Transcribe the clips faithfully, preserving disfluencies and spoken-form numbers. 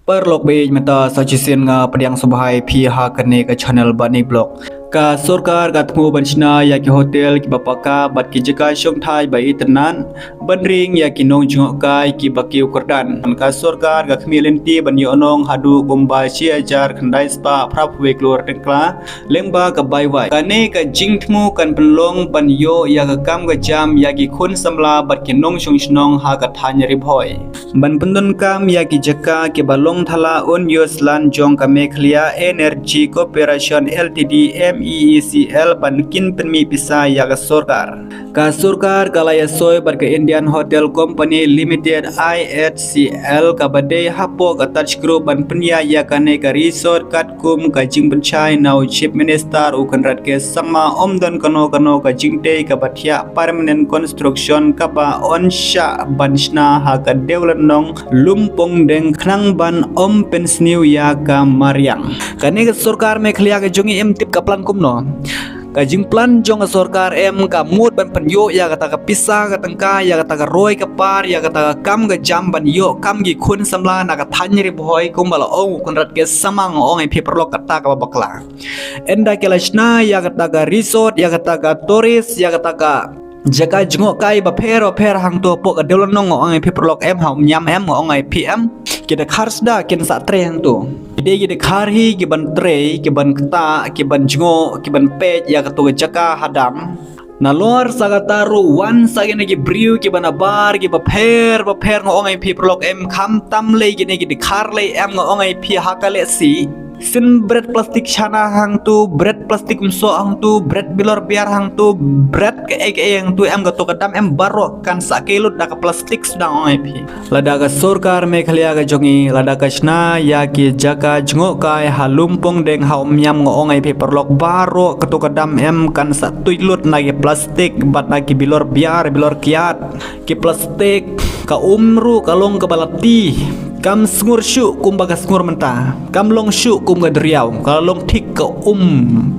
Paralok baieit, mynta sa shisien nga pdiang sngewbha ïa phi ha kane ka channel Bani Vlog. Ka sorkar ka thmu ban shna ïa ki hotel kiba paka bad ki jaka shongthait ba itynnad ban ring ïa ki nongjngohkai kiba kiew kyrdan. Ka sorkar ka khmih lynti ban ïoh nong haduh kumba shi hajar khyndai spah phra phew wei klur tyngka lyngba ka Bai Wai. Kane ka jingthmu kan pynlong ban ïoh ïa ka kam ka jam ïa ki khun samla bad ki nongshong shnong ha ka thaiñ Ri Bhoi. Ban pyndonkam ïa ki jaka kiba long thala un ïoh slan jong ka Meghalaya Energy Corporation Limited, M E E C L, ban kin pynmih pisa ïa ka sorkar. Ka sorkar ka la ïasoi bad ka Indian Hotel Company Limited, I H C L, kaba dei hapoh ka Taj Group ban pynïaid ïa kane ka resort katkum ka jingpynshai na u Chief Minister u Conrad K Sangma. Ym don kano kano ka jingtei kaba thiah permanent construction kaba yn shah ban shna ha ka Dewlynnong Lumpongdeng khnang ban ym pynsniew ïa ka mariang. Kane ka sorkar Meghalaya ka jong ngi em tip ka plan kumno. Ka jingplan jong ka sorkar em ka mut ban pynïoh ïa kata ka pisa ka tyngka, ïa kata ka roi ka par, ïa kata ka kam ka jam ban ïoh kam ki khun samla na ka thaiñ Ri Bhoi kumba la ong u Conrad K Sangma. Nga ong ïa phi paralok, kata kaba bakla. Ynda ki la shna ïa kata ka resort, ïa kata ka tourist, ïa kata ka jaka jngohkai bapher bapher hangto hapoh ka Dewlynnong, nga ong ïa phi paralok, em ha Umïam em, nga ong ïa phi, em ki dkhar sda kin sa trei hangto. Ki dei ki dkhar hi kiban trei, kiban ktah, kiban jngoh, kiban peit ïa kato ka jaka hadam. Nalor sa kata ruh wan sa kine ki briew kiba nabar, kiba pher bapher, nga ong ïa phi paralok, em khamtam lei kine ki dkhar lei, em nga ong ïa phi, ha ka lehse sien bret plastik shana hangto, bret plastik umsoh hangto, bret bilor biar hangto, bret kaei kaei hangto, em kato ka dam em baroh kan sa kiew lut da ka plastik sdang, ong ïa phi. Lada ka sorkar Meghalaya ka jong ngi, lada ka shna ïa ki jaka jngohkai ha Lumpongdeng ha Umïam, nga ong ïa phi paralok, baroh kato ka dam em kan sa tuid lut na ki plastik bad na ki bilor biar, bilor kiad. Ki plastik, ka um ruh ka long kaba la ti. Kam sngur shuh kumba ka sngur mynta. Kam long shuh kum ka duriaw. Ka long thik ka um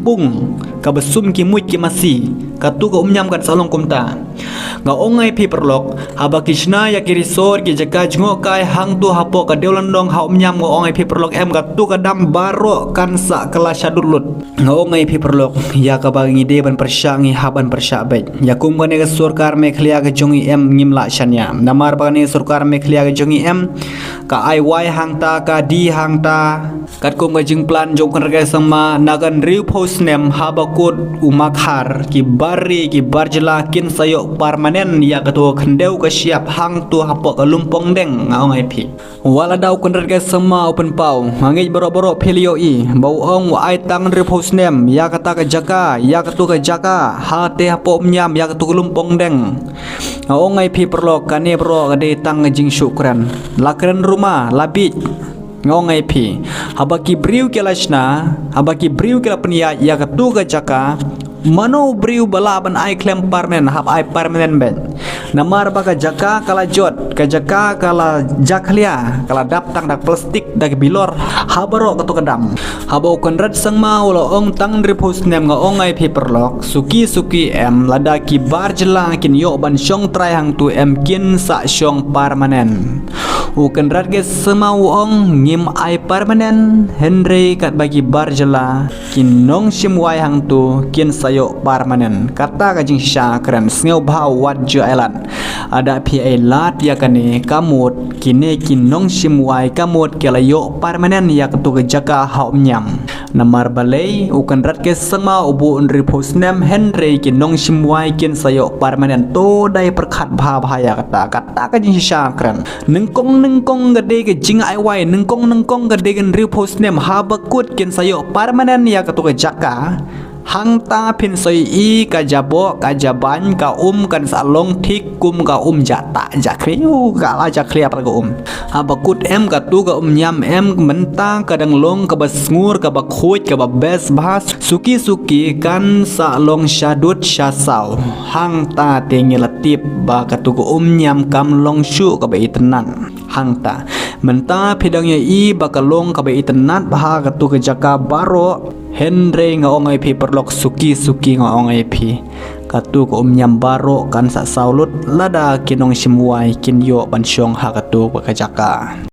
pung, kaba sum ki muid ki masi. Kato ka Umïam kan sa long kumta. Nga ong ïa phi paralok, haba ki shna ïa ki resort, ki jaka jngohkai hangto hapoh ka Dewlynnong ha Umïam, nga ong ïa phi paralok, em kato ka dam baroh kan sa kylla shadut lut. Nga ong ïa phi paralok, ïa kaba ngi dei ban pyrshah ngi hap ban pyrshah beit. Ïa kum kane ka sorkar Meghalaya ka jong ngi em ngim lah shaniah. Namar ba kane ka sorkar Meghalaya ka jong ngi em ka ai wai hangta, ka die hangta. Katkum ka jingplan jong u Conrad K Sangma, na ka hynriewphew snem haba kut u Makhar, ki bar ri, ki bar jylla kin sa ïoh permanent ïa kato ka khyndew ka shyiap hangto hapoh ka Lumpongdeng, nga ong ïa phi. Wat la da u Conrad K Sangma u pynpaw, nga ngeit baroh baroh phi la ïohi ba u ong u ai tang hynriewphew snem ïa kata ka jaka, ïa kato ka jaka, hangtei hapoh Umïam, ïa kato ka Lumpongdeng. Nga ong ïa phi paralok, kane baroh ka dei tang ka jingshoh kren. La kren ruh ma, la bieit. Nga ong ïa phi, haba ki briew ki la shna, haba ki briew ki la pynïaid ïa kato ka jaka, mano u briew ba lah ban ai khlem permanent, hap ai permanent beit. Namar ba ka jaka ka la jot, ka jaka ka la jakhlia, ka la dap tang da ka plastik, da ka bilor ha baroh kato ka dam. Haba u Conrad Sangma u la ong tang hynriewphew snem, nga ong ïa phi paralok, suki suki em, lada ki bar jylla kin ïoh ban shong trai hangto em kin sa shong permanent. U Conrad K Sangma u ong ngim ai permanent, hynrei katba ki bar jylla ki nongshim wai hangto kin sa ïoh permanent. Kata ka jingshisha kren, sngewbha wat ju ai lad. Lada phi ai lad ïa kane, ka mut kine ki nongshim wai ka mut ki la ïoh permanent ïa kato ka jaka ha Umïam. Namar balei, u Conrad K Sangma u buh hynriewphew snem, hynrei ki nongshim wai kin sa ïoh permanent. To dei pyrkhat bha bha ïa kata, kata ka jingshisha kren. Nyngkong nyngkong ka dei ka jingai wai, nyngkong nyngkong ka dei ka hynriewphew snem, haba kut kin sa ïoh permanent ïa kato ka jaka. Hangta phin sa ïohi ka jaboh ka jaban, ka um kan sa long thik kum ka um jahtah jakhlia, ka la jakhlia pat ka um. Haba kut em kato ka Umïam em mynta ka dang long kaba sngur, kaba khuid, kaba best bha, suki suki kan sa long shadut shasaw. Hangta te ngi la tip ba kato ka Umïam kam long shuh kaba itynnad. Hangta mynta phi dang ïohi ba ka long kaba itynnad bha kato ka jaka baroh. Hynrei nga ong ïa phi paralok, suki suki nga ong ïa phi, kato ka Umïam baroh kan sa saw lut lada ki nongshim wai kin ïoh ban shong ha kato ka jaka.